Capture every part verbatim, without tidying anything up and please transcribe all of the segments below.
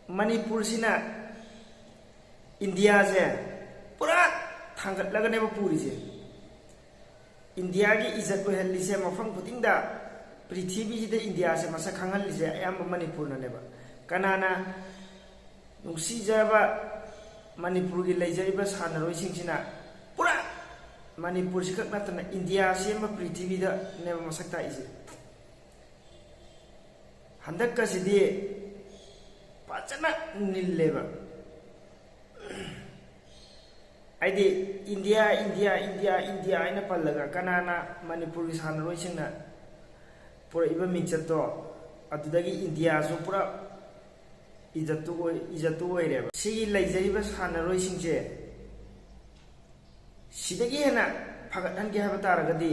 ꯃꯅꯤꯄꯨꯔꯁꯤꯅ ꯏꯟꯗꯤꯌꯥꯁꯦ ꯄꯨꯔꯥ ꯊꯥꯡꯒꯠꯂꯒꯅꯦꯕ ꯄꯨꯔꯤꯁꯦ꯫ ꯏꯟꯗꯤꯌꯥꯒꯤ ꯏꯖꯠ ꯑꯣꯏꯍꯜꯂꯤꯁꯦ ꯃꯐꯝ ꯈꯨꯗꯤꯡꯗ, ꯄ꯭ꯔꯤꯊꯤꯕꯤꯁꯤꯗ ꯏꯟꯗꯤꯌꯥꯁꯦ ꯃꯁꯛ ꯈꯪꯍꯜꯂꯤꯁꯦ ꯑꯌꯥꯝꯕ ꯃꯅꯤꯄꯨꯔꯅꯅꯦꯕ꯫ ꯀꯅꯥꯅ ꯅꯨꯡꯁꯤꯖꯕ ꯃꯅꯤꯄꯨꯔꯒꯤ ꯂꯩꯖꯔꯤꯕ ꯁꯥꯟꯅꯔꯣꯏꯁꯤꯡꯁꯤꯅ ꯄꯨꯔꯥ ꯃꯅꯤꯄꯨꯔꯁꯤ ꯈꯛ ꯅꯠꯇꯅ ꯏꯟꯗꯤꯌꯥꯁꯤ ꯑꯃ ꯄ꯭ꯔꯤꯊꯤꯕꯤꯗꯅꯦꯕ ꯃꯁꯛ ꯇꯥꯛꯏꯁꯦ꯫ ꯍꯟꯗꯛꯀꯁꯤꯗꯤ ꯐꯖꯅ ꯅꯤꯜꯂꯦꯕ꯫ ꯍꯥꯏꯗꯤ ꯏꯟꯗꯤꯌꯥ, ꯏꯟꯗꯤꯌꯥ, ꯏꯟꯗꯤꯌꯥ, ꯏꯟꯗꯤꯌꯥ ꯍꯥꯏꯅ ꯄꯜꯂꯒ ꯀꯅꯥꯅ ꯃꯅꯤꯄꯨꯔꯒꯤ ꯁꯥꯟꯅꯔꯣꯏꯁꯤꯡꯅ ꯄꯨꯔꯛꯏꯕ ꯃꯤꯡꯆꯠꯇꯣ, ꯑꯗꯨꯗꯒꯤ ꯏꯟꯗꯤꯌꯥꯁꯨ ꯄꯨꯔꯥ ꯏꯖꯠꯇꯨ ꯑꯣꯏ-, ꯏꯖꯠꯇꯨ ꯑꯣꯏꯔꯦꯕ꯫ ꯁꯤꯒꯤ ꯂꯩꯖꯔꯤꯕ ꯁꯥꯟꯅꯔꯣꯏꯁꯤꯡꯁꯦ ꯁꯤꯗꯒꯤ ꯍꯦꯟꯅ ꯐꯒꯠꯍꯟꯒꯦ ꯍꯥꯏꯕ ꯇꯥꯔꯒꯗꯤ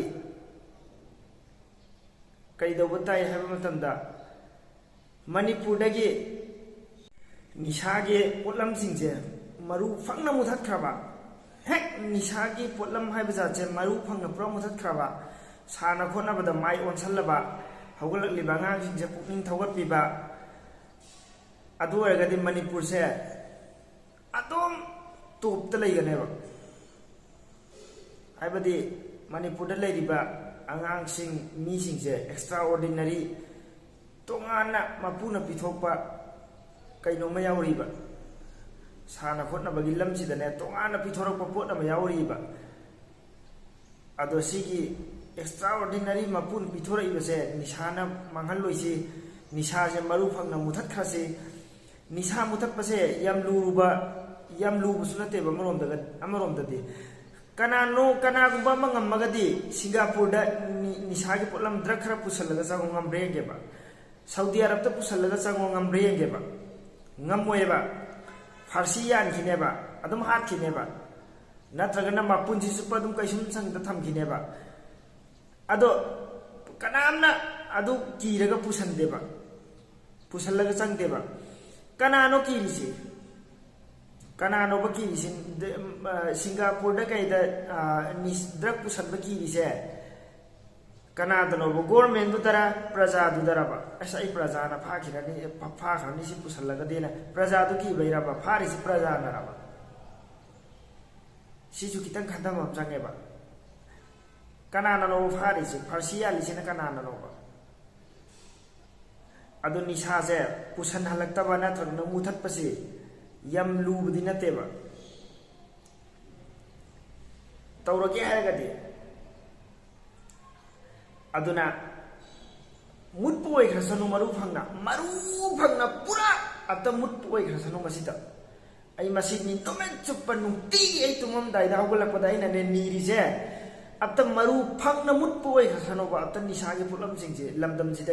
ꯀꯩꯗꯧꯕ ꯇꯥꯏ ꯍꯥꯏꯕ ꯃꯇꯝꯗ, ꯃꯅꯤꯄꯨꯔꯗꯒꯤ ꯅꯤꯁꯥꯒꯤ ꯄꯣꯠꯂꯝꯁꯤꯡꯁꯦ ꯃꯔꯨ ꯐꯪꯅ ꯃꯨꯊꯠꯈ꯭ꯔꯕ, ꯍꯦꯛ ꯅꯤꯁꯥꯒꯤ ꯄꯣꯠꯂꯝ ꯍꯥꯏꯕ ꯖꯥꯠꯁꯦ ꯃꯔꯨ ꯐꯪꯅ ꯄꯨꯔꯥ ꯃꯨꯊꯠꯈ꯭ꯔꯕ, ꯁꯥꯟꯅ ꯈꯣꯠꯅꯕꯗ ꯃꯥꯏ ꯑꯣꯟꯁꯜꯂꯕ, ꯍꯧꯒꯠꯂꯛꯂꯤꯕ ꯑꯉꯥꯡꯁꯤꯡꯁꯦ ꯄꯨꯛꯅꯤꯡ ꯊꯧꯒꯠꯄꯤꯕ, ꯑꯗꯨ ꯑꯣꯏꯔꯒꯗꯤ ꯃꯅꯤꯄꯨꯔꯁꯦ ꯑꯗꯨꯝ ꯇꯣꯞꯇ ꯂꯩꯒꯅꯦꯕ꯫ ꯍꯥꯏꯕꯗꯤ ꯃꯅꯤꯄꯨꯔꯗ ꯂꯩꯔꯤꯕ ꯑꯉꯥꯡꯁꯤꯡ, ꯃꯤꯁꯤꯡꯁꯦ extraordinary, ꯇꯣꯉꯥꯟꯅ ꯃꯄꯨꯅ ꯄꯤꯊꯣꯛꯄ ꯀꯩꯅꯣꯝꯃ ꯌꯥꯎꯔꯤꯕ꯫ ꯁꯥꯟꯅ ꯈꯣꯠꯅꯕꯒꯤ ꯂꯝꯁꯤꯗꯅꯦ, ꯇꯣꯉꯥꯟꯅ ꯄꯤꯊꯣꯔꯛꯄ ꯄꯣꯠ ꯑꯃ ꯌꯥꯎꯔꯤꯕ꯫ ꯑꯗꯣ ꯁꯤꯒꯤ extraordinary ꯃꯄꯨꯅ ꯄꯤꯊꯣꯔꯛꯏꯕꯁꯦ ꯅꯤꯁꯥꯅ ꯃꯥꯡꯍꯜꯂꯣꯏꯁꯤ, ꯅꯤꯁꯥꯁꯦ ꯃꯔꯨ ꯐꯪꯅ ꯃꯨꯊꯠꯈ꯭ꯔꯁꯤ꯫ ꯅꯤꯁꯥ ꯃꯨꯊꯠꯄꯁꯦ ꯌꯥꯝ ꯂꯨꯔꯨꯕ, ꯌꯥꯝ ꯂꯨꯕꯁꯨ ꯅꯠꯇꯦꯕ ꯑꯃꯔꯣꯝꯗꯒ-, ꯑꯃꯔꯣꯝꯗꯗꯤ꯫ ꯀꯅꯥꯅꯣ, ꯀꯅꯥꯒꯨꯝꯕ ꯑꯃ ꯉꯝꯃꯒꯗꯤ ꯁꯤꯡꯒꯥꯄꯨꯔꯗ ꯅꯤ-, ꯅꯤꯁꯥꯒꯤ ꯄꯣꯠꯂꯝ drug ꯈꯔ ꯄꯨꯁꯜꯂꯒ ꯆꯪꯉꯣ, ꯉꯝꯕ꯭ꯔꯥ ꯌꯦꯡꯒꯦꯕ꯫ ꯁꯥꯎꯗꯤ ꯑꯔꯕꯇ ꯄꯨꯁꯜꯂꯒ ꯆꯪꯉꯣ, ꯉꯝꯕ꯭ꯔꯥ ꯌꯦꯡꯒꯦꯕ꯫ ꯉꯝꯃꯣꯏꯕ꯫ ꯐꯥꯔꯁꯤ ꯌꯥꯟꯈꯤꯅꯦꯕ, ꯑꯗꯨꯝ ꯍꯥꯠꯈꯤꯅꯦꯕ꯫ ꯅꯠꯇ꯭ꯔꯒꯅ ꯃꯄꯨꯟꯁꯤ ꯆꯨꯞꯄ ꯑꯗꯨꯝ ꯀꯩꯁꯨꯝ ꯁꯪꯗ ꯊꯝꯈꯤꯅꯦꯕ꯫ ꯑꯗꯣ ꯀꯅꯥꯝꯅ ꯑꯗꯨ ꯀꯤꯔꯒ ꯄꯨꯁꯟꯗꯦꯕ, ꯄꯨꯁꯜꯂꯒ ꯆꯪꯗꯦꯕ꯫ ꯀꯅꯥꯅꯣ ꯀꯤꯔꯤꯁꯦ? ꯀꯅꯥꯅꯣꯕ ꯀꯤꯔꯤꯁꯦ? ꯗ-, ꯑ, ꯁꯤꯡꯒꯥꯄꯨꯔꯗ ꯀꯩꯗ, ꯑ, ꯅꯤꯁ-, drug ꯄꯨꯁꯟꯕ ꯀꯤꯔꯤꯁꯦ? ꯀꯅꯥꯗꯅꯣꯕ? ꯒꯣꯔꯃꯦꯟꯗꯨꯗꯔ, ꯄ꯭ꯔꯖꯥꯗꯨꯗꯔꯕ? ꯑꯁ, ꯑꯩ ꯄ꯭ꯔꯖꯥꯅ ꯐꯥꯈꯤꯔꯅꯤ, ꯐꯥꯈ꯭ꯔꯅꯤ, ꯁꯤ ꯄꯨꯁꯜꯂꯒꯗꯤꯅ ꯄ꯭ꯔꯖꯥꯗꯨ ꯀꯤꯕꯩꯔꯕ? ꯐꯥꯔꯤꯁꯤ ꯄ꯭ꯔꯖꯥꯅꯔꯕ? ꯁꯤꯁꯨ ꯈꯤꯇꯪ ꯈꯟꯊꯕ ꯑꯃ ꯆꯪꯉꯦꯕ꯫ ꯀꯅꯥꯅꯅꯣꯕ ꯐꯥꯔꯤꯁꯦ? ꯐꯥꯔꯁꯤ ꯌꯥꯜꯂꯤꯁꯤꯅ ꯀꯅꯥꯅꯅꯣꯕ? ꯑꯗꯣ ꯅꯤꯁꯥꯁꯦ ꯄꯨꯁꯟꯍꯜꯂꯛꯇꯕ ꯅꯠꯇ꯭ꯔꯒꯅ ꯃꯨꯊꯠꯄꯁꯤ ꯌꯥꯝ ꯂꯨꯕꯗꯤ ꯅꯠꯇꯦꯕ꯫ ꯇꯧꯔꯒꯦ ꯍꯥꯏꯔꯒꯗꯤ꯫ ꯑꯗꯨꯅ ꯃꯨꯠꯄ ꯑꯣꯏꯈ꯭ꯔꯁꯅꯨ, ꯃꯔꯨ ꯐꯪꯅ, ꯃꯔꯨ ꯐꯪꯅ ꯄꯨꯔꯥ ꯑꯝꯇ ꯃꯨꯠꯄ ꯑꯣꯏꯈ꯭ꯔꯁꯅꯨ ꯃꯁꯤꯗ꯫ ꯑꯩ ꯃꯁꯤꯅꯤ ꯅꯨꯃꯤꯠ ꯆꯨꯞꯄ ꯅꯨꯡꯇꯤꯒꯤ ꯑꯩ ꯇꯨꯝꯃꯝꯗꯥꯏꯗ ꯍꯧꯒꯠꯂꯛꯄꯗ ꯑꯩꯅꯅꯦ ꯅꯤꯔꯤꯁꯦ, ꯑꯝꯇ ꯃꯔꯨ ꯐꯪꯅ ꯃꯨꯠꯄ ꯑꯣꯏꯈ꯭ꯔꯁꯅꯨꯕ, ꯑꯝꯇ ꯅꯤꯁꯥꯒꯤ ꯄꯣꯠꯂꯝꯁꯤꯡꯁꯦ ꯂꯝꯗꯝꯁꯤꯗ